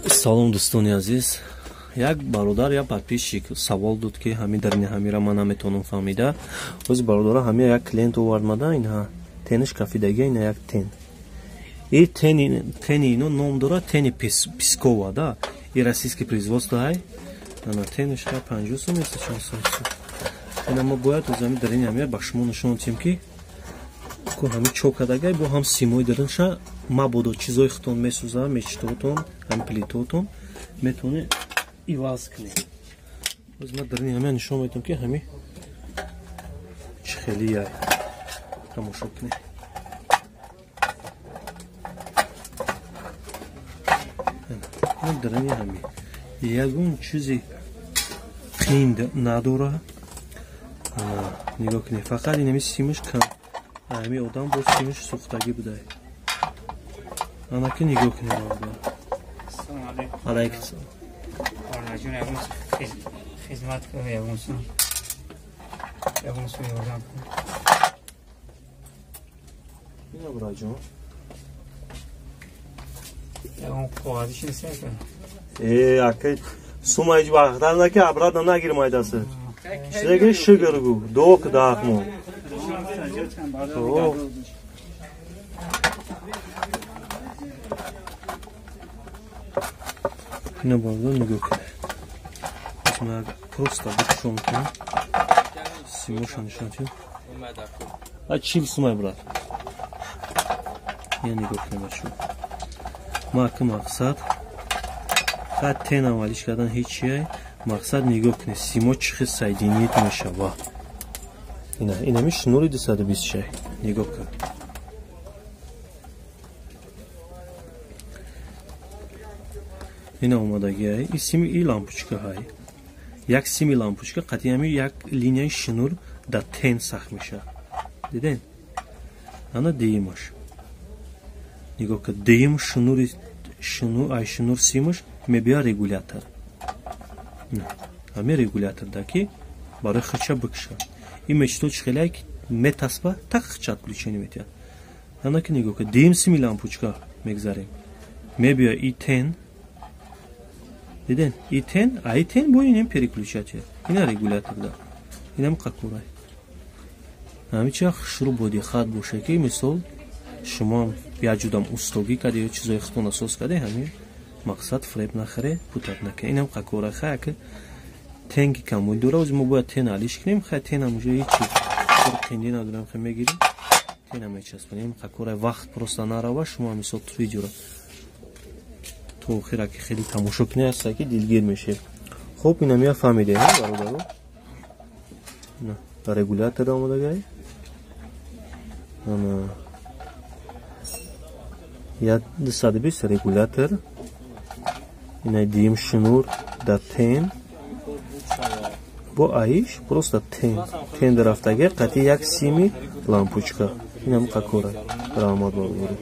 Салом, дӯстони азиз. Як бародар, як подписчик савол дод, ки ҳамин дарини ҳамира ман наметавонам фаҳмида. Ози бародара ҳамира як клиент овардмада, инҳа тениш кафидагия, ина як тен. И тени ино ном дора тени Пескова, да? И российский производство ҳай. Ана тениш ха 50 сум ест, чанд сум. Ина мо бояд оз ҳамин дарини ҳамира ба шумо нишон диҳем, ки ку ҳамин чокадагай бо ҳам симои даринша мабодо чизои худтон месӯза, мечитотон, ҳамин плитотон метавонед иваз кунед. Боз ман дарини ҳамин нишон медиҳам, ки ҳамин чӣ хелияй, тамошо кунед. Дарини ҳамин ягон чизи қинд надора, нигоҳ кунед, фақат инами симаш кам, ҳамин одам бо симаш сӯхтагӣ будай. Анаки нигоҳ кунед, бародар. Алайкум салом. Орнаҷон, ягон хизмат кун, ягон сум, ягон сум ёрдам кун. Ина, бираҷон. Ягон коғазиш нест? Э, ака, сума ҳеҷ вақт наки обратно нагир майдасы. Чизеги шугр гу, дуо ку даҳмо. Ина, бародар, нигоҳ кунед. Ман просто бикушом кунам. Симоша нишон диҳем. А 40 сумай, брат. Я нигоҳ кунед, бачаҳо. Ма ки мақсад хат тен аввалиш кардан ҳечия, мақсад нигоҳ кунед, симо чӣ хел соединить мешава. Ина, инами шнури 226. Нигоҳ кун. Ина омадагиай, и сими и лампочка ҳай. Як сими лампочка қатъи ҳами як линияи шнур дар тен сахт мешавад. Диден? Ана дуюмаш. Нигоҳ кун, дуюм шнури шнур, ай шнур симаш мебия регулятор. Ҳами регулятор да ки барои хича бикушад. Ин мечто чӣ хеле ки метаспа, так хича отключение метиҳад. Ана ки нигоҳ кун, дуюм сими лампочка мегзарем. Мебия и тен. Диден? И тен, а и тен бо инем переключатель. Ина регулятор да. Инам қакурай. Ҳами чи хушрӯ бодиққат боше, ки мисол шумо як ҷудам устогӣ каде ё чизои худтон асос каде, ҳамин мақсад фреб нахӯре, путат накунед. Инам қакурай. Хай, ака, тенки камои дора, ози мо бояд тен алиш кунем. Хай, тенам уже ҳечи кор қиндӣ надорем, хай мегирем. Тена мечаспонем. Қакурай, вақт просто нарава, шумо мисол видеоро то охира ки хеле тамошо кунед, ҳаста ки дилгир мешед. Хуб, инам я фаҳмидем, бародаро. На, регулятор омадагай. Ана я 220 регулятор. Ина дим шнур да тен. Бо аиш просто тен. Тен дарафтаги қатъи як сими лампочка. Инам қакора. Раҳмат, бародаро.